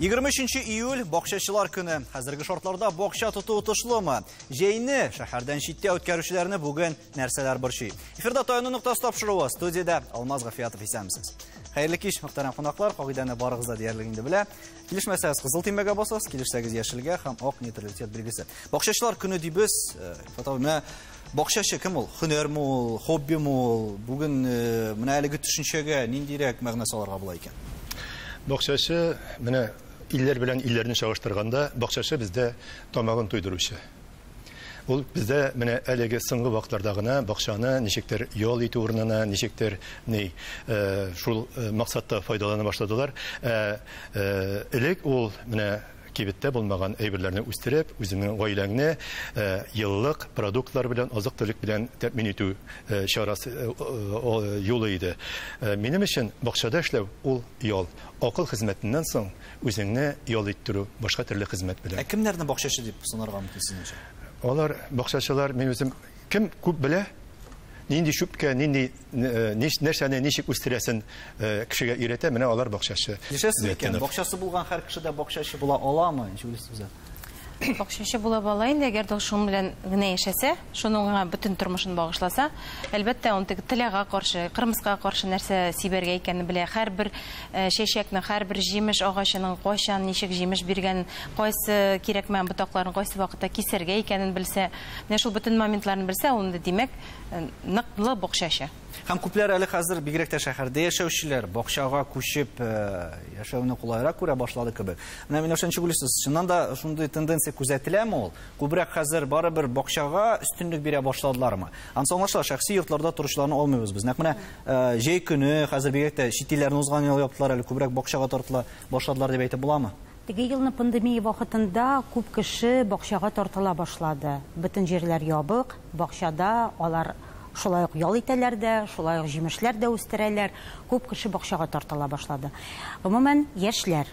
23 июль бакчачылар көне. Хәзерге шартларда бакча тоту отышлымы? Җәйне шәһәрдән читтә үткәрүчеләрне бүген нәрсәләр борчый? Эфирда Таяну ноктасы тапшыруы. Студиядә Алмаз Гафиятов, исәнмесез. Хәерле кич, мөхтәрәм кунаклар. Кагыйдәне барыгыз да диярлек инде белә. Килешмәсәгез кызыл төймәгә басасыз, килешсәгез яшелгә һәм ак нейтралитет билгесе. Бакчачылар көне дибез. Фатау, менә бакчачы кем ул? Һөнәрме ул, хоббимы ул? Бүген менә әлеге төшенчәгә ниндирәк мәгънә салырга була икән? Бакчачы менә илләр белән илләрне чагыштырганда, бакчачы бездә тамагын туйдыручы. Ул бездә менә әлеге соңгы вакытларда гына бакчаны ничектер ял итү урынына, ничектер ни шул максатта файдалана башладылар. Элек ул менә кибеттә булмаган әйберләрне үстереп, үзеңнең гаиләңне еллык продуктлар белән, азык-төлек белән тәэмин итү чарасы юлы иде. Минем өчен бакчада эшләү ул ял. Акыл хезмәтеннән соң үзеңне ял иттерү башка төрле хезмәт белән. Ә кемнәрне бакчачы дип санарга мөмкин сезнеңчә? Алар бакчачылар, мин үзем кем күп белә, нинди чүпкә, нинди нәрсәне ничек үстерәсен кешегә өйрәтә, менә алар бакчачы. Килешәсез микән? Бакчасы булган һәр кеше дә бакчачы була аламы? Ничек уйлыйсыз? Бакчачы була ала инде, әгәр дә ул шуның белән генә яшәсә, шуның бөтен тормышын багышласа, әлбәттә, ул теге тылага каршы, кырмыскага каршы нәрсә сибәргә икәнен белә. Һәрбер чәчәкнең, һәрбер җимеш агачының кайчан ничек җимеш биргәнен, кайсы кирәкмәгән ботакларын кайсы вакытта кисәргә икәнен белсә, менә шул бөтен моментларны белсә, ул инде, димәк, ныклы бакчачы. Һәм күпләр әле хәзер бигрәк тә шәһәрдә яшәүчеләр бакчага күчеп яшәүне кулайрак күрә башлады кебек. Менә мин ничек уйлыйсыз, чыннан да шундый тенденция күзәтеләме ул? Күбрәк хәзер барыбер бакчага өстенлек бирә башладылармы? Ансы аңлашыла, шәхси йортларда торучыларны алмыйбыз без. Нәкъ менә җәй көне хәзер бигрәк тә чит илләрне узган ел яптылар, әле күбрәк бакчага тартыла башладылар дип әйтеп буламы? Теге елны пандемия вакытында күп кеше бакчага тартыла башлады. Бөтен җирләр ябык, бакчада алар шулай ук ял итәләр дә, шулай ук җимешләр дә үстерәләр. Күп кеше бакчага тартыла башлады. Гомумән, яшьләр.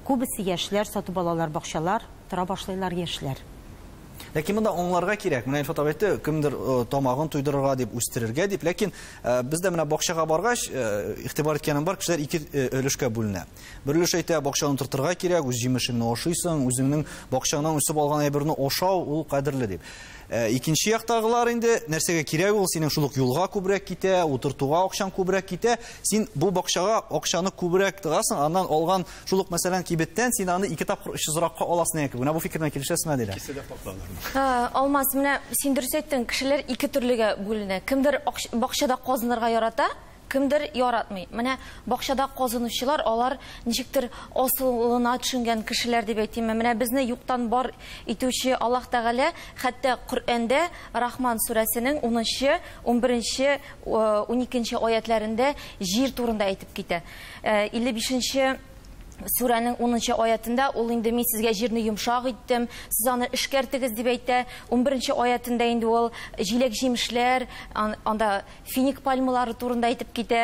Күбесе яшьләр, сатып алалар бакчалар, тора башлыйлар яшьләр. Ләкин монда аңларга кирәк. Менә Илфат абый әйтте, кемдер тамагын туйдырырга дип, үстерергә дип. Ләкин без дә менә бакчага баргач, игътибар иткәнем бар, кешеләр ике өлешкә бүленә. Бер өлеш әйтә, бакчаны тотырга кирәк, үз җимешеңне ашыйсың, үзеңнең бакчаңнан үсеп алган әйберне ашау ул кадерле дип. Икенче яктагылар инде нәрсәгә кирәк ул, синең шул ук юлга күбрәк китә, утыртуга акчаң күбрәк китә. Син бу бакчага акчаны күбрәк тыгасың, аннан алган шул ук, мәсәлән, кибеттән син аны ике тапкыр очсызракка аласың дигән кебек. Менә бу фикердән килешәсезме, Әдилә? Икесе дә хаклы. Алмаз, менә син дөрес әйттең, кешеләр ике төрлегә бүленә. Кемдер бакчада казынырга ярата, кемдер яратмый. Менә бакчада казынучылар, алар ничектер асылына төшенгән кешеләр дип әйтимме. Менә безне юктан бар итүче Аллаһ Тәгалә хәтта Коръәндә Рахман сүрәсенең 10-нчы, 11-нче, 12-нче аятларында җир турында әйтеп китә. 55-нче сүрәнең 10-нчы аятында ул инде мин сезгә җирне йомшак иттем, сез аны эшкәртегез дип әйтә. 11-нче аятында инде ул җиләк-җимешләр, анда финик пальмалары турында әйтеп китә,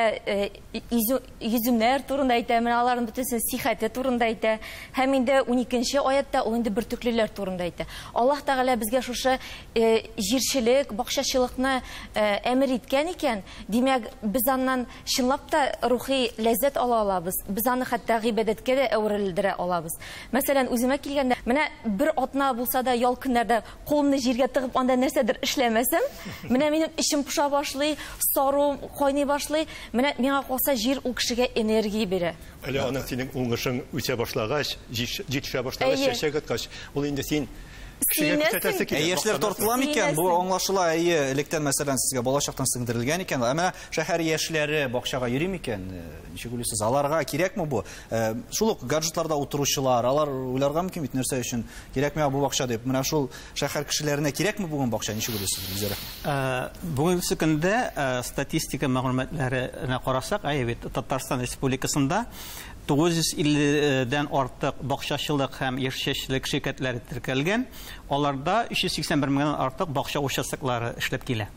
йөземнәр турында әйтә, менә аларның бөтенесе сихәте турында әйтә. Һәм инде 12-нче аятта ул инде бөртеклеләр турында әйтә. Аллаһ Тәгалә безгә шушы җирчелек, бакчачылыкны әмер иткән икән, димәк, без аннан чынлап та рухи ләззәт ала алабыз. Без аны хәтта гыйбадәткә дә әверелдерә алабыз. Мәсәлән, үземә килгәндә, менә бер атна булса да ял көннәрдә кулымны җиргә тыгып анда нәрсәдер эшләмәсәм, менә минем эчем поша башлый, сару кайный башлый. Менә миңа калса җир ул кешегә энергия бирә. Әле аның синең уңышың үсә башлагач, җитешә башлагач, чәчәк аткач, ул инде син кешегә күрсәтәсе килә. Яшьләр тартыла микән? Бу аңлашыла, әйе, электән, мәсәлән, сезгә балачактан сеңдерелгән икән. Ә менә шәһәр яшьләре бакчага йөри микән? Ничек уйлыйсыз? Аларга кирәкме бу? Шул ук гаджетларда утыручылар, алар уйларга мөмкин бит нәрсә өчен кирәкме бу бакча дип. Менә шул шәһәр кешеләренә кирәкме бүген бакча? Ничек уйлыйсыз, Гүзәл? Бүгенге көндә статистика мәгълүматларына карасак, әйе бит, Татарстан Республикасында 950-дән артык бакчачылык һәм яшелчәчелек ширкәтләре теркәлгән. Аларда 381 меңнән артык бакча участоклары эшләп килә.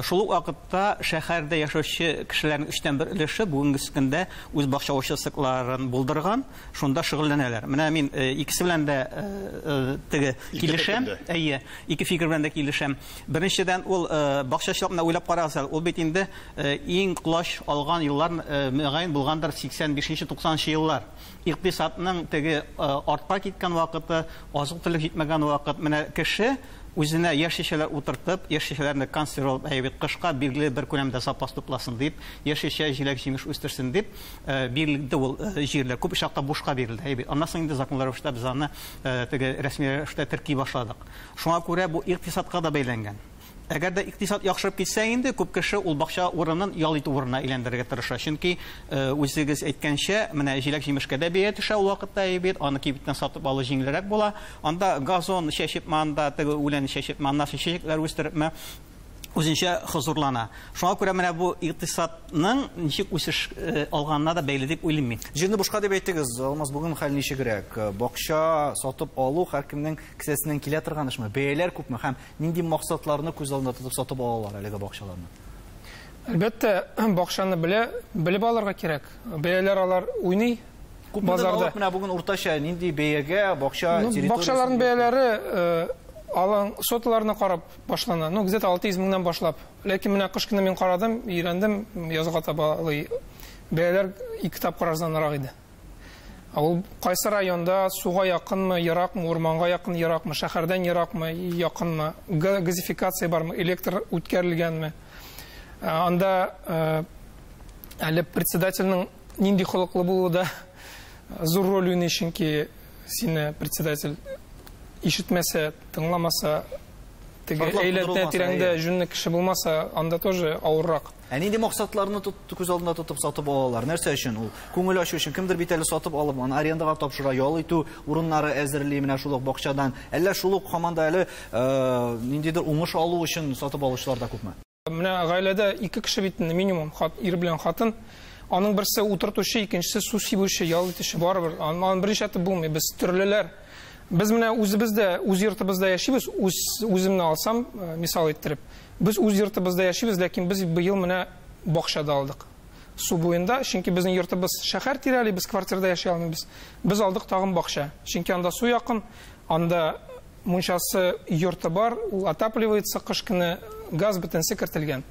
Шул ук вакытта шәһәрдә яшәүче кешеләрнең 1/3 өлеше бүгенге көндә үз бакча участокларын булдырган, шунда шөгыльләнәләр. Менә мин икесе белән дә теге килешәм. Әйе, ике фикер белән дә килешәм. Беренчедән, ул бакчачылыкны уйлап карагыз, ул бит инде иң колач алган еллар мөгаен булгандыр 85-90 еллар. Икътисадның теге артка киткән вакыты, азык-төлек җитмәгән вакыт. Менә кеше үзенә яшелчәләр утыртып, яшелчәләрне консервлап, әйбәт кышка билгеле бер күләмдә запас тупласын дип, яшелчә, җиләк-җимеш үстерсен дип, бирелде ул җирләр. Күп очракта бушка бирелде, әйбәт. Аннан соң инде законлар рәвештә без аны теге рәсми рәвештә терки башладык. Шуңа күрә бу икътисадка да бәйләнгән. Әгәр дә икътисад яхшырып китсә инде, күп кеше ул бакча урынын ял итү урынына әйләндерергә тырыша. Чөнки үзегез әйткәнчә, менә җиләк-җимешкә дә бәя төшә ул вакытта, әйбәт, аны кибеттән сатып алу җиңелрәк була. Анда газон чәчепме, анда теге үлән чәчепме, аннан соң чәчәкләр үстерепме, үзенчә хозурлана. Шуңа күрә менә бу икътисадның ничек үсеш алганына да бәйле дип уйлыйм мин. Җирне бушка дип әйттегез, Алмаз, бүген хәл ничегрәк? Бакча сатып алу һәркемнең кесәсеннән килә торган эшме? Бәяләр күпме һәм нинди максатларны күз алдында тотып сатып алалар әлеге бакчаларны? Әлбәттә, бакчаны белеп алырга кирәк. Бәяләр алар уйный. Базарда. Менә бүген уртача нинди бәягә бакча территориясе? Бакчаларның бәяләре алан соталарына карап башлана. Ну, где-то 600 меңнән башлап. Ләкин менә кыш көне мин карадым, өйрәндем, язга таба бәяләр ике тапкыр арзанрак иде. Ул кайсы районда, суга якынмы, еракмы, урманга якын, еракмы, шәһәрдән еракмы, якынмы, газификация бармы, электр үткәрелгәнме? Анда әле председательнең нинди холыклы булуы да зур роль уйный, чөнки сине председатель ишетмәсә, тыңламаса, теге әйләнә тирәңдә җүнле кеше булмаса, анда тоже авыррак. Ә нинди максатларны күз алдында тотып сатып алалар? Нәрсә өчен ул? Күңел ачу өчен кемдер бит әле сатып алып, аны арендага тапшыра, ял итү урыннары әзерли менә шул ук бакчадан. Әллә шул ук һаман да әле ниндидер уңыш алу өчен сатып алучылар да күпме? Менә гаиләдә ике кеше бит инде минимум, ир белән хатын. Аның берсе утыртучы, икенчесе су сибүче, ял итүче, барыбер. Аны берничә итеп булмый. Без төрлеләр. Без менә үзебездә, үз йортыбызда яшибез, үземне алсам, мисал иттереп. Без үз йортыбызда яшибез, ләкин без быел менә бакчада алдык. Су буенда, чөнки безнең йортыбыз шәһәр тирәли, без квартирада яши алмыйбыз. Без алдык тагын бакча. Чөнки анда су якын, анда мунчасы йорты бар, ул отапливается кыш көне, газ бөтенсе кертелгән.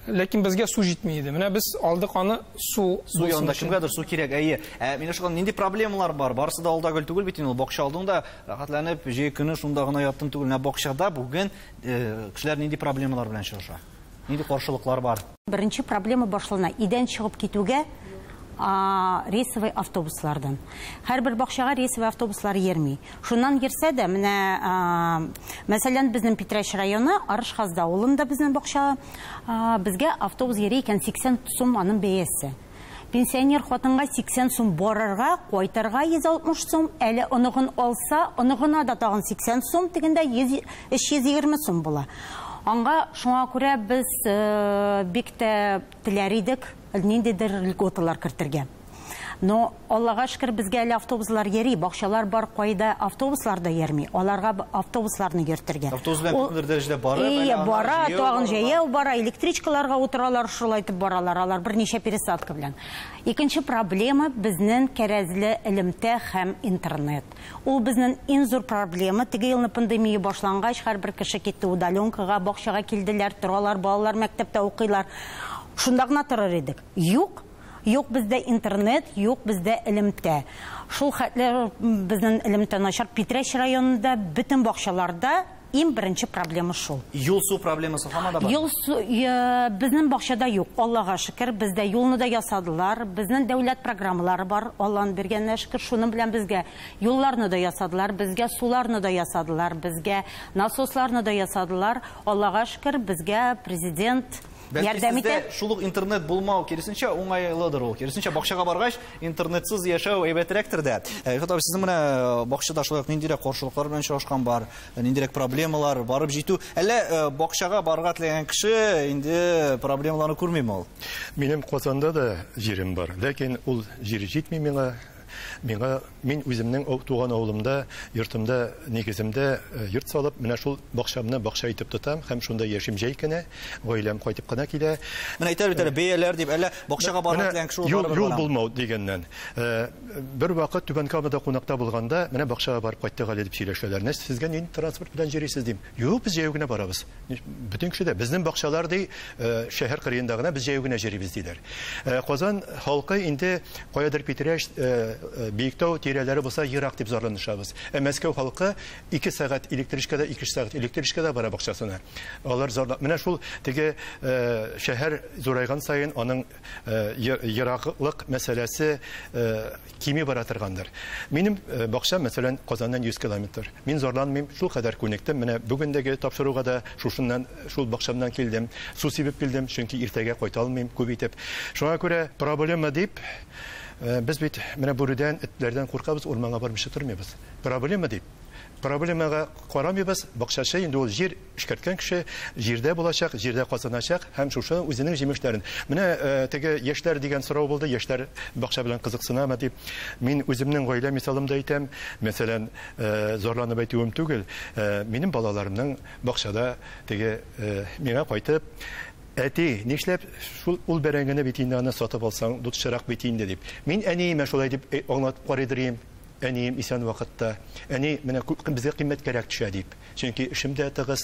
Ләкин безгә су җитми иде. Менә без алдык аны су. Су янында кемгәдер су кирәк, әйе. Менә шуңа нинди проблемалар бар? Барысы да алда гөл түгел бит инде ул. Бакча алдың да рәхәтләнеп җәй көне шунда гына яттың түгел. Менә бакчада бүген кешеләр нинди проблемалар белән очраша? Нинди каршылыклар бар? Беренче проблема башлана. Идән чыгып китүгә рейсовый автобуслардан. Һәрбер бакчага рейсовый автобуслар йөрми. Шуннан йөрсә дә, менә, мәсәлән, безнең Питрәч районы Арышхазда авылында безнең бакча, безгә автобус йөри икән 80 сум аның бәясе. Пенсионер хатынга 80 сум барырга, кайтырга 160 сум, әле оныгын алса, оныгына да тагын 80 сум, дигәндә 320 сум була. Аңга шуңа күрә без бик тә теләр идек ниндидер льготалар кертергә. Но Аллага шөкер, безгә әле автобуслар йөри, бакчалар бар, кайда автобуслар да йөрми, аларга автобусларны йөртергә. Автобус белән күпмедер дәрәҗәдә барып, әле бара, тагын җәяү бара, электричкаларга утыралар, шулай итеп баралар, алар берничә пересадка белән. Икенче проблема безнең кәрәзле элемтә һәм интернет. Ул безнең иң зур проблема. Теге елны пандемия башлангач, һәрбер кеше китте удаленкага, бакчага килделәр, торалар, балалар мәктәптә укыйлар. Шунда гына торыр идек. Юк, юк бездә интернет, юк бездә элемтә. Шул хәтле безнең элемтә начар. Питрәч районында бөтен бакчаларда иң беренче проблема шул. Юл су проблемасы һаман да бар? Юл су, безнең бакчада юк. Аллага шөкер, бездә юлны да ясадылар. Безнең дәүләт программалары бар. Алланың биргәненә шөкер, шуның белән безгә юлларны да ясадылар, безгә суларны да ясадылар, безгә насосларны да ясадылар. Аллага шөкер, безгә президент ярдәм итә. Шул ук интернет булмау киресенчә уңайлыдыр ул. Киресенчә бакчага баргач интернетсыз яшәү әйбәтрәктер дә. Илфат абый, сезнең менә бакчада шулай ук ниндирәк каршылыклар белән очрашкан бар, ниндирәк проблемалар барып җитү? Әллә бакчага барырга теләгән кеше инде проблемаларны күрмиме ул? Минем Казанда да җирем бар, ләкин ул җир җитми миңа. Миңа мин үземнең туган авылымда, йортымда, нигеземдә йорт салып, менә шул бакчамны бакча итеп тотам һәм шунда яшим җәй көне, гаиләм кайтып кына килә. Менә әйтәләр бит әле, бәяләр дип, әллә бакчага барырга теләгән кеше ул барыбер Юл булмау дигәннән. Бер вакыт Түбән Камада кунакта булганда, менә бакчага барып кайттык әле дип сөйләшәләр. Нәрсә, сезгә нинди транспорт белән йөрисез дим. Юк, без җәяү генә барабыз. Бөтен кеше дә безнең бакчалар ди, шәһәр кырыенда гына без җәяү генә йөрибез диләр. Казан халкы инде каядыр Питрәч, Биектау тирәләре булса ерак дип зарланышабыз. Ә Мәскәү халкы 2 сәгать электричкада, 2 сәгать электричкада бара бакчасына. Алар зарлан. Менә шул теге шәһәр зурайган саен аның ераклык мәсьәләсе кими бара торгандыр. Минем бакчам, мәсәлән, Казаннан 100 километр. Мин зарланмыйм, шул кадәр күнектем. Менә бүгендәге тапшыруга да шушыннан, шул бакчамнан килдем. Су сибеп килдем, чөнки иртәгә кайта алмыйм күп итеп. Шуңа күрә проблема дип, без бит менә бүредән, этләрдән куркабыз, урманга бармыйча тормыйбыз. Проблема дип, проблемага карамыйбыз. Бакчачы инде ул җир эшкәрткән кеше, җирдә булачак, җирдә казаначак һәм шушы үзенең җимешләрен. Менә теге яшьләр дигән сорау булды, яшьләр бакча белән кызыксынамы дип. Мин үземнең гаилә мисалымда әйтәм, мәсәлән, зарланып әйтүем түгел, минем балаларымның бакчада теге миңа кайтып, әти, нишләп шул ул бәрәңгене бит инде аны сатып алсаң, дутшырак бит инде дип. Мин әниемә шулай дип аңлатып карыйдыр идем. Әнием исән вакытта. Әни, менә безгә кыйммәт кирәк төшә дип. Чөнки эшем дә тыгыз,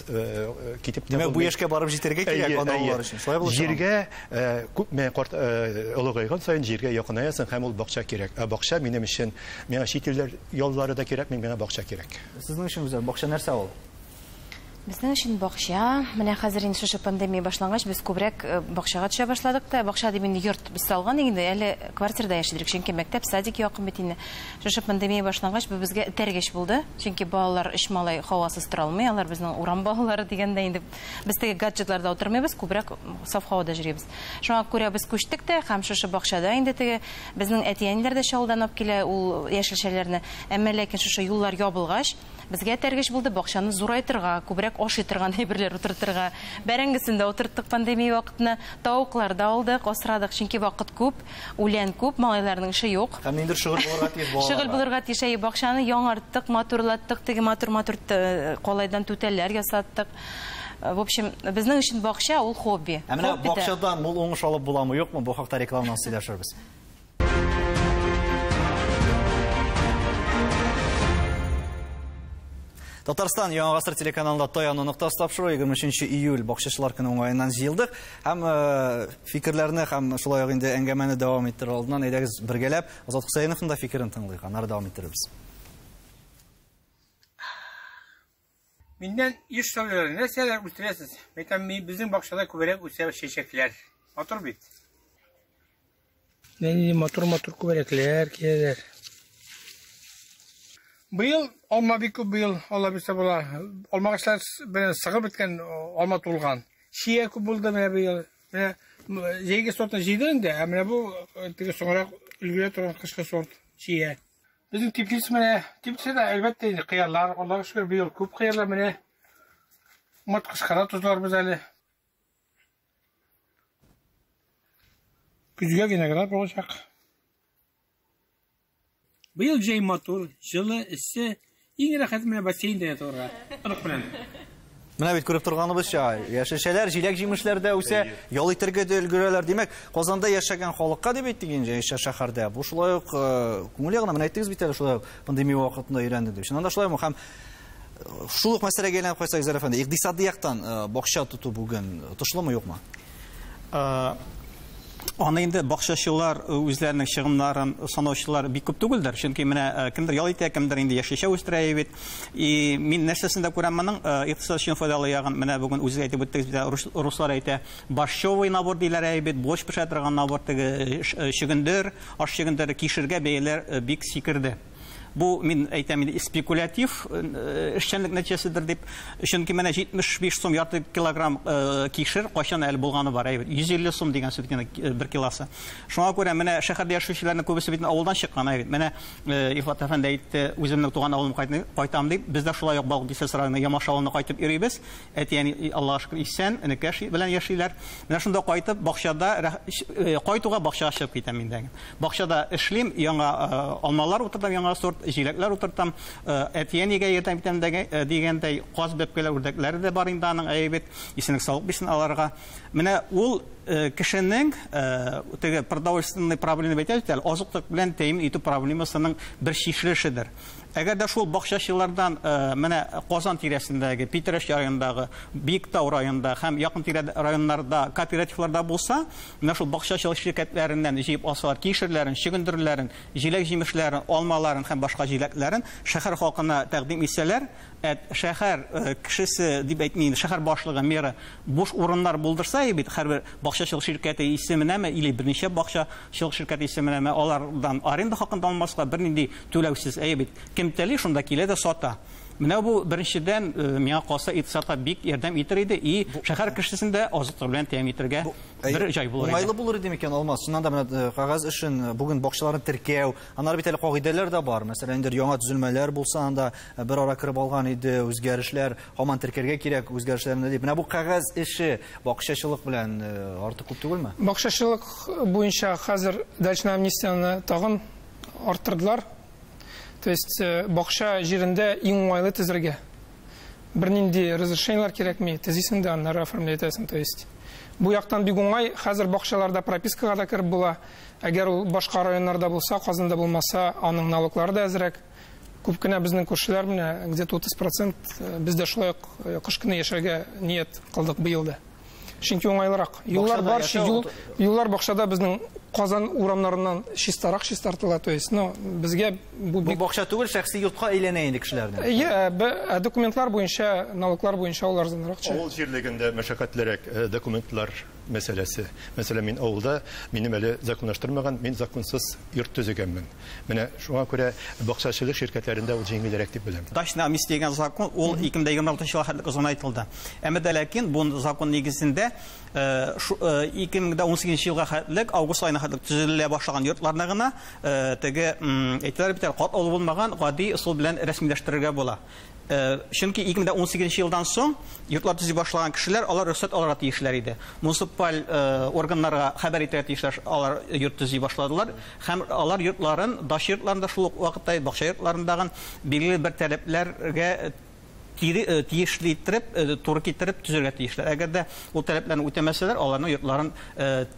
китеп тә Димәк, бу яшькә барып җитәргә кирәк аны алар өчен. Шулай булып чыга. Җиргә күпме карт олыгайган саен җиргә якынаясың һәм ул бакча кирәк. Ә бакча минем өчен, миңа чит илләр яллары да кирәкми, миңа бакча кирәк. Сезнең өчен Гүзәл, бакча нәрсә ул? Безнең өчен бакча, менә хәзер инде шушы пандемия башлангач, без күбрәк бакчага төшә башладык та. Бакча дип инде йорт без салган инде, әле квартирада яшидек, чөнки мәктәп, садик якын бит инде. Шушы пандемия башлангач, бу безгә этәргеч булды, чөнки балалар өч малай һавасыз тора алмый, алар безнең урам балалары дигәндә инде без теге гаджетларда утырмыйбыз, күбрәк саф һавада йөрибез. Шуңа күрә без күчтек тә һәм шушы бакчада инде теге безнең әти-әниләр дә Чаллыдан алып килә ул яшелчәләрне. Әмма ләкин шушы юллар ябылгач, безгә этәргеч булды бакчаны зурайтырга, күбрәк ашый торган әйберләр утыртырга. Бәрәңгесен дә утырттык пандемия вакытында, тавыклар да алдык, асрадык, чөнки вакыт күп, үлән күп, малайларның эше юк. Һәм ниндидер шөгыль булырга тиеш балаларга. Шөгыль булырга тиеш, әйе, бакчаны яңарттык, матурлаттык, теге матур-матур калайдан түтәлләр ясаттык. В общем, безнең өчен бакча ул хобби. Ә менә бакчадан мул уңыш алып буламы, юкмы? Бу хакта рекламадан сөйләшербез. Татарстан Яңа Гасыр телеканалында Таяну ноктасы тапшыру 23 июль бакчачылар көне уңаеннан җыелдык. Һәм фикерләрне һәм шулай ук инде әңгәмәне дәвам иттерер алдыннан әйдәгез бергәләп Азат Хөсәеновның да фикерен тыңлыйк, аннары дәвам иттерербез. Миннән еш сорыйлар, нәрсәләр үстерәсез? Әйтәм, мин безнең бакчада күбрәк үсә чәчәкләр. Матур бит. Нинди матур-матур күбәләкләр киләләр. Быел алма бик күп, быел Алла бирсә була. Алма агачлар белән сыгып беткән, алма тулган. Чия күп булды менә быел. Менә җәйге сортны җыйды инде, ә менә бу теге соңрак өлгерә торган кышкы сорт чия. Безнең теплица менә, теплицада әлбәттә инде кыярлар, Аллага шөкер, быел күп кыярлар менә. Мат кышка да тозларбыз әле. Көзгә виноград булачак. Быел җәй матур, җылы, эссе, иң рәхәт менә бассейнда ятырга. Онык белән. Менә бит күреп торганыбызча, яшелчәләр, җиләк-җимешләр дә үсә, ял итәргә дә өлгерәләр. Димәк, Казанда яшәгән халыкка дип әйттек инде, яшә шәһәрдә. Бу шулай ук күңел ягына, менә әйттегез бит әле, шулай ук пандемия вакытында өйрәнде дип. Чыннан да шулаймы? Һәм шул ук мәсьәләгә әйләнеп кайтсак, Гүзәл әфәнде, икътисади яктан бакча тоту бүген отышлымы, юкмы? Аны инде бакчачылар үзләренең чыгымнарын санаучылар бик күп түгелдер, чөнки менә кемдер ял итә, кемдер инде яшелчә үстерә бит. И мин нәрсәсен дә күрәм моның икътисад өчен файдалы ягын. Менә бүген үзегез әйтеп үттегез бит, руслар әйтә, борщевый набор диләр бит, борщ пешә торган набор, теге чөгендер, аш чөгендере, кишергә бәяләр бик сикерде. Бу, мин әйтәм инде, спекулятив эшчәнлек нәтиҗәседер дип. Чөнки менә 75 сум ярты килограмм кишер кайчан әле булганы бар, әйбәт. 150 сум дигән сүз бит инде бер килосы. Шуңа күрә менә шәһәрдә яшәүчеләрнең күбесе бит авылдан чыккан, әйбәт. Менә Илфат әфәнде әйтте, үземнең туган авылыма кайтам дип. Без дә шулай ук Балык Бистәсе районы Ямаш авылына кайтып йөрибез. Әти-әни, Аллага шөкер, исән, энекәш белән яшиләр. Менә шунда кайтып, бакчада, кайтуга бакчага чыгып китәм инде. Бакчада эшлим, яңа алмалар утыртам, яңа сорт, җиләкләр утыртам. Әти-әнигә ярдәм итәм дигәндәй, каз бәбкәләр, үрдәкләре дә бар инде аның, әйе бит. Исәнлек саулык бирсен аларга. Менә ул кешенең теге продовольственный проблема дип әйтәбез бит әле, азык-төлек белән тәэмин итү проблемасының бер чишелешедер. Әгәр дә шул бакчачылардан менә Казан тирәсендәге, Питрәч районындагы, Биектау районында һәм якын тирә районнарда кооперативларда булса, менә шул бакчачылык ширкәтләреннән җыеп алсалар кишерләрен, чөгендерләрен, җиләк-җимешләрен, алмаларын һәм башка җиләкләрен шәһәр халкына тәкъдим итсәләр, ә шәһәр кешесе дип әйтмим, шәһәр башлыгы, мэры буш урыннар булдырса бит, һәрбер бакчачылык ширкәте исеменәме или берничә бакчачылык ширкәте исеменәме, алардан аренда хакын да алмаска, бернинди түләүсез, әйе бит. Кем тели, шунда килә дә сата. Менә бу беренчедән, миңа калса, икътисадка бик ярдәм итер иде, и шәһәр кешесен дә азык-төлек белән тәэмин итәргә бер җай булыр иде. Уңайлы булыр иде микән, Алмаз? Чыннан да менә кәгазь эшен, бүген бакчаларны теркәү, аннары бит әле кагыйдәләр дә бар. Мәсәлән, инде яңа төзелмәләр булса, анда бер ара кереп алган иде, үзгәрешләр, һаман теркәргә кирәк үзгәрешләрне дип. Менә бу кәгазь эше бакчачылык белән артык күп түгелме? Бакчачылык буенча хәзер дачный амнистияне тагын арттырдылар. То есть бакча җирендә иң уңайлы төзергә. Бернинди разрешениелар кирәкми, төзисең дә, аннары оформлять итәсең. То есть бу яктан бик уңай. Хәзер бакчаларда пропискага да кереп була. Әгәр ул башка районнарда булса, Казанда булмаса, аның налоглары да әзрәк. Күп кенә безнең күршеләр менә где-то 30% без дә шулай ук кыш көне яшәргә ният кылдык быел да. Чөнки уңайлырак. Юллар бар, юллар бакчада безнең Казан урамнарыннан чистарак чистартыла, то есть, но безгә бу бик бакча түгел, шәхси йортка әйләнә инде кешеләрнең. Әйе, документлар буенча, налоглар буенча ул арзанрак төшә. Авыл җирлегендә мәшәкатьлерәк документлар мәсьәләсе. Мәсәлән, мин авылда, минем әле законлаштырмаган, мин законсыз йорт төзегәнмен. Менә шуңа күрә бакчачылык ширкәтләрендә ул җиңелрәк дип беләм. Дачный амнистия дигән закон ул 2026 елга хәтлек озынайтылды. Әмма дә ләкин бу закон нигезендә 2018 елга хәтлек август аена хәтлек төзелә башлаган йортларны гына теге әйтәләр бит әле, катлаулы булмаган гади ысул белән рәсмиләштерергә була. Чөнки 2018 елдан соң йортлар төзи башлаган кешеләр алар рөхсәт алырга тиешләр иде. Муниципаль органнарга хәбәр итәргә тиешләр, алар йорт төзи башладылар һәм алар йортларын, дача йортларында шул ук вакытта бакча йортларындагы билгеле бер таләпләргә тиешле иттереп, туры китереп төзергә тиешләр. Әгәр дә ул таләпләрне үтәмәсәләр, аларның йортларын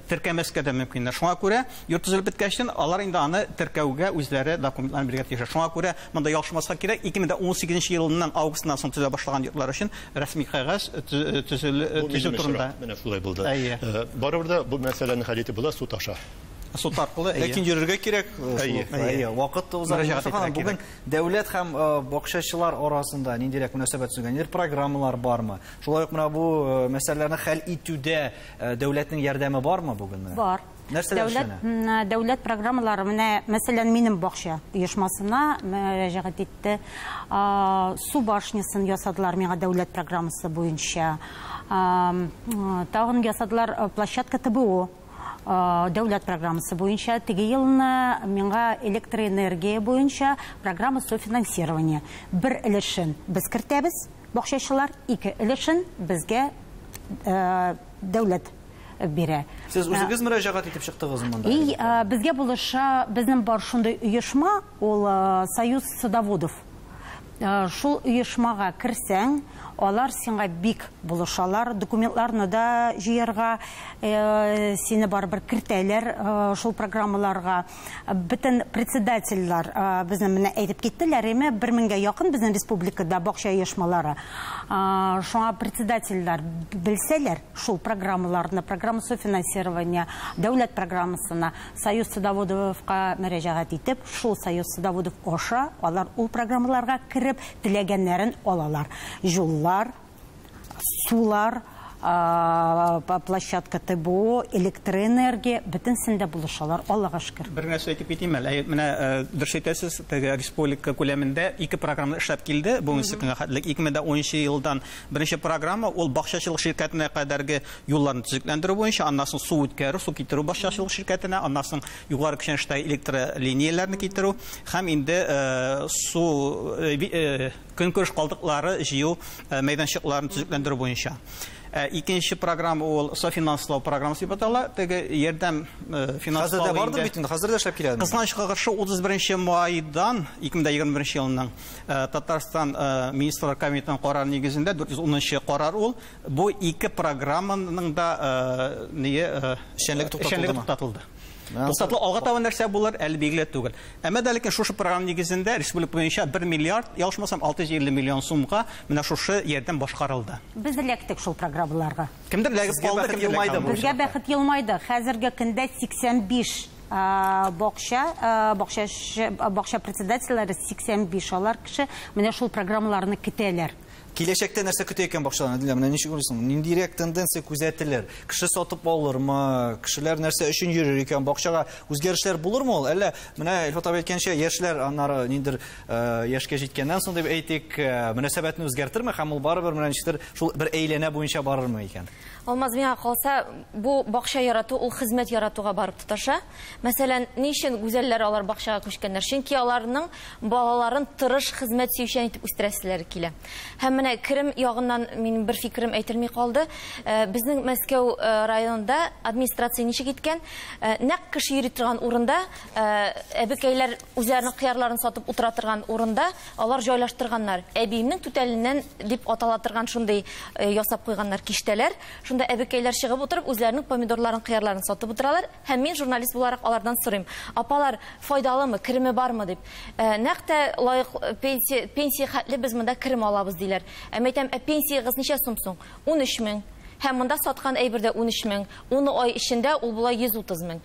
теркәмәскә дә мөмкиннәр. Шуңа күрә йорт төзелеп беткәчтен алар инде аны теркәүгә үзләре документларын бирергә тиешләр. Шуңа күрә монда ялгышмаска кирәк. 2018 елның августыннан соң төзелә башлаган йортлар өчен рәсми кәгазь төзү турында. Менә шулай булды. Барыбер дә бу мәсьәләне хәл итеп була суд аша. Суд аркылы, әйе. Ләкин йөрергә кирәк, әйе, вакыт уза. Бүген дәүләт һәм бакчачылар арасында ниндирәк мөнәсәбәт төзелгән, ниндидер программалар бармы? Шулай ук менә бу мәсьәләләрне хәл итүдә дәүләтнең ярдәме бармы бүген? Бар. Нәрсәләр эшләнә? Дәүләт программалары, менә, мәсәлән, минем бакча оешмасына мөрәҗәгать итте. Су башнясын ясадылар миңа дәүләт программасы буенча. Тагын ясадылар площадка ТБО. Дәүләт программасы буенча. Теге елны миңа электроэнергия буенча программа софинансирования. Бер өлешен без кертәбез, бакчачылар, ике өлешен безгә дәүләт бирә. Сез үзегез мөрәҗәгать итеп чыктыгыз монда? И, безгә булыша, безнең бар шундый оешма, ул Союз садоводов. Шул оешмага керсәң, алар сиңа бик булышалар, документларны да җыярга, сине барыбер кертәләр шул программаларга. Бөтен председательләр безнең менә әйтеп киттеләр, әмма 1000гә якын безнең республикада бакча оешмалары. Шуңа председательләр белсәләр шул программаларны, программа софинансирования, дәүләт программасына Союз садоводовка мөрәҗәгать итеп, шул Союз садоводов аша алар ул программаларга кереп теләгәннәрен алалар. Юллар, сулар, площадка ТБО, электроэнергия, бөтенсендә булышалар, Аллага шөкер. Бер нәрсә әйтеп китим әле. Менә дөрес әйтәсез, теге республика күләмендә ике программа эшләп килде. Бүгенге көнгә хәтле 2010 елдан беренче программа ул бакчачылык ширкәтенә кадәрге юлларны төзекләндерү буенча, аннан соң су үткәрү, су китерү бакчачылык ширкәтенә, аннан соң югары көчәнештәге электролинияләрне китерү һәм инде су көнкүреш калдыклары җыю мәйданчыкларын төзекләндерү буенча. Икенче программа ул софинанслау программасы дип атала. Теге ярдәм финанслау. Хәзер дә бардыр бит инде, хәзер дә эшләп килә. Кызганычка каршы 31 майдан 2021 елның Татарстан Министрлар Кабинетының карары нигезендә 410 карар ул. Бу ике программаның да эшчәнлеге туктатылды. Туктатылды. Алга таба нәрсә булыр, әле билгеле түгел. Әмма дә ләкин шушы программа нигезендә республика буенча 1 миллиард, ялгышмасам, 650 миллион сумга менә шушы ярдәм башкарылды. Без эләктек шул программаларга. Кемдер эләгеп калды, кемдер елмайды. Безгә бәхет елмайды. Хәзерге көндә 85 бакча председательләре 85 алар кеше менә шул программаларны көтәләр. Киләчәктә нәрсә көтә икән бакчаларны, Әдилә, менә ничек уйлыйсың? Ниндирәк тенденция күзәтелер? Кеше сатып алырмы? Кешеләр нәрсә өчен йөрер икән бакчага? Үзгәрешләр булырмы ул? Әллә менә Илфат абый әйткәнчә, яшьләр аннары ниндер яшькә җиткәннән соң дип әйтик, мөнәсәбәтне үзгәртерме һәм ул барыбер менә ничектер шул бер әйләнә буенча барырмы икән? Алмаз, миңа калса, бу бакча ярату ул хезмәт яратуга барып тоташа. Мәсәлән, ни өчен гүзәлләр алар бакчага күчкәннәр? Чөнки аларның балаларын тырыш, хезмәт сөючән итеп үстерәселәре килә. Һәм менә керем ягыннан минем бер фикерем әйтелми калды. Безнең Мәскәү районында администрация ничек иткән? Нәкъ кеше йөри торган урында, әбекәйләр үзләренең кыярларын сатып утыра торган урында алар җайлаштырганнар. Әбиемнең түтәленнән дип атала торган шундый ясап куйганнар киштәләр. Шунда әбекәйләр чыгып утырып үзләренең помидорларын, кыярларын сатып утыралар. Һәм мин журналист буларак алардан сорыйм: апалар, файдалымы, кереме бармы дип. Нәкъ тә лаек пенсия хәтле без монда керем алабыз диләр. Ә әйтәм, ә пенсиягез ничә сум соң? 13 мең. Һәм монда саткан әйбердә 13 мең. 10 ай эчендә ул була 130 мең.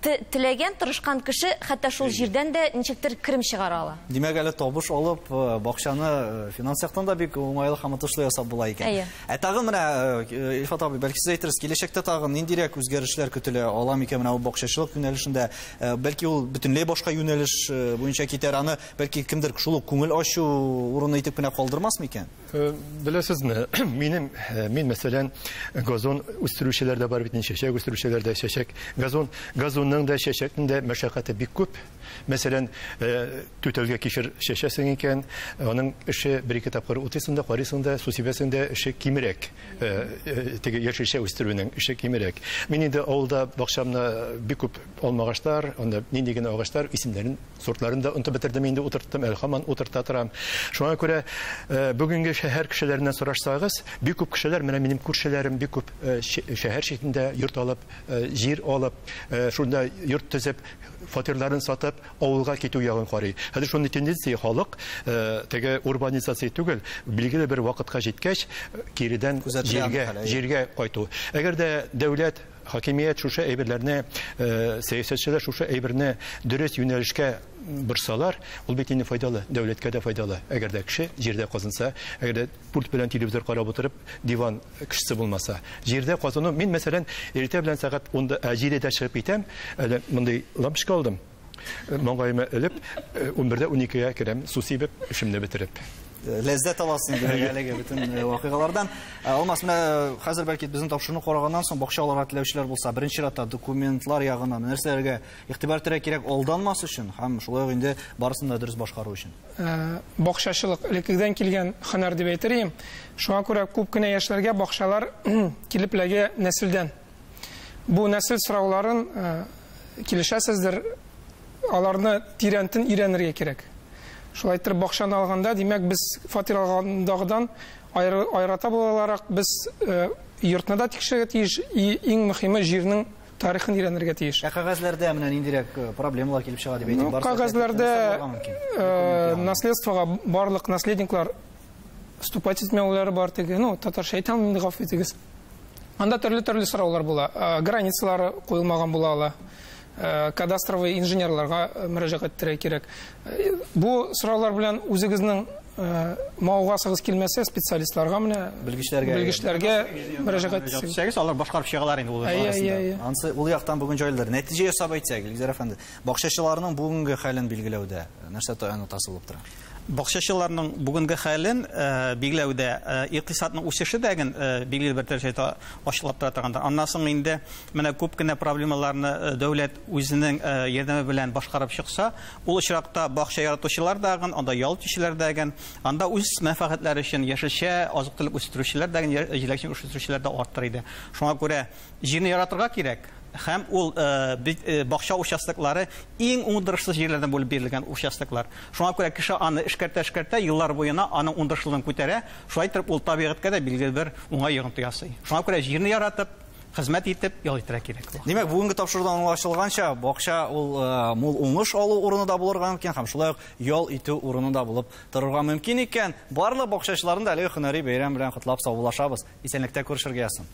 Теләгән, тырышкан кеше хәтта шул җирдән дә ничектер керем чыгара ала. Димәк, әле табыш алып, бакчаны финанс яктан да бик уңайлы һәм отышлы ясап була икән. Ә тагын менә Илфат абый, бәлки сез әйтерсез, киләчәктә тагын ниндирәк үзгәрешләр көтелә ала микән менә бу бакчачылык юнәлешендә? Бәлки ул бөтенләй башка юнәлеш буенча китәр, аны бәлки кемдер шул ук күңел ачу урыны итеп кенә калдырмас микән? Беләсезме, минем мин мәсәлән, газон үстерүчеләр дә бар бит, чәчәк үстерүчеләр дә, чәчәк, газон, газонның да чәчәкнең дә мәшәкате бик күп. Мәсәлән, түтәлгә кишер чәчәсең икән, аның эше бер-ике тапкыр утыйсың да, карыйсың да, су сибәсең дә, эше кимрәк. Теге яшелчә үстерүнең эше кимрәк. Мин инде авылда бакчамда бик күп алмагачлар, анда нинди генә агачлар, исемнәрен, сортларын да онытып бетердем инде, утырттым, әле һаман утырта торам. Шуңа күрә бүгенге шәһәр кешеләреннән сорашсагыз, бик күп кешеләр, менә минем күршеләрем бик күп шәһәр читендә йорт алып, җир алып, шунда йорт төзеп, фатирларын сатып, авылга китү ягын карый. Хәзер шундый тенденция халык теге урбанизация түгел, билгеле бер вакытка җиткәч, киредән җиргә кайту. Әгәр дә дәүләт, хакимият шушы әйберләрне, сәясәтчеләр шушы әйберне дөрес юнәлешкә борсалар, ул бит инде файдалы, дәүләткә дә файдалы. Әгәр дә кеше җирдә казынса, әгәр дә пульт белән телевизор карап утырып, диван кешесе булмаса, җирдә казыну, мин мәсәлән, иртә белән сәгать 7-дә чыгып китәм, әле мондый лампочка алдым. Маңгаема элеп, 11-дә 12-гә керәм, су сибеп, эшемне бетереп. Ләззәт аласың димәк әлеге бөтен вакыйгалардан. Алмаз, менә хәзер бәлки безнең тапшыруны караганнан соң бакча алырга теләүчеләр булса, беренче чиратта документлар ягыннан нәрсәләргә игътибар итәргә кирәк алданмас өчен һәм шулай ук инде барысын да дөрес башкару өчен? Бакчачылык элеккедән килгән һөнәр дип әйтер идем. Шуңа күрә күп кенә яшьләргә бакчалар килеп эләгә нәселдән. Бу нәсел сорауларын килешәсездер, аларны тирәнтен өйрәнергә кирәк. Шулай итеп бакчаны алганда, димәк, без фатир алгандагыдан аерата буларак без йортны да тикшерергә тиеш, иң мөһиме җирнең тарихын өйрәнергә тиеш. Ә кәгазьләрдә менә ниндирәк проблемалар килеп чыга дип әйтик, барысы кәгазьләрдә наследствога барлык наследниклар вступать итмәүләре бар теге, ну, татарча әйтәм инде, гафу итегез. Анда төрле-төрле сораулар була, границалары куелмаган була ала. Кадастровый инженерларга мөрәҗәгать итәргә кирәк. Бу сораулар белән үзегезнең мавыгасыгыз килмәсә, специалистларга менә белгечләргә белгечләргә мөрәҗәгать итсәгез. Итсәгез, алар башкарып чыгалар инде ул. Әйе, әйе, әйе. Ансы ул яктан бүген җайлылар. Нәтиҗә ясап әйтсәк, Илгизәр әфәнде, бакчачыларның бүгенге хәлен билгеләүдә нәрсә тотасы булып тора? Бакчачыларның бүгенге хәлен билгеләүдә икътисадның үсеше дә билгеле бер дәрәҗәдә ачыклап тора торгандыр. Аннан соң инде менә күп кенә проблемаларны дәүләт үзенең ярдәме белән башкарып чыкса, ул очракта бакча яратучылар дагын, анда ял итүчеләр дагын, анда үз мәнфәгатьләре өчен яшелчә, азык-төлек үстерүчеләр дагын, җиләк-җимеш үстерүчеләр дә арттыр иде. Шуңа күрә җирне яратырга кирәк. Һәм ул бакча участоклары иң уңдырышсыз җирләрдән бүлеп бирелгән участоклар. Шуңа күрә кеше аны эшкәртә-эшкәртә еллар буена аның уңдырышлылыгын күтәрә, шулай итеп ул табигатькә дә билгеле бер уңай йогынты ясый. Шуңа күрә җирне яратып, хезмәт итеп, ял итәргә кирәк. Димәк, бүгенге тапшырудан аңлашылганча, бакча ул мул уңыш алу урыны да булырга мөмкин һәм шулай ук ял итү урыны да булып торырга мөмкин икән. Барлык бакчачыларны да әлеге һөнәри бәйрәм белән котлап саубуллашабыз. Исәнлектә күрешергә язсын.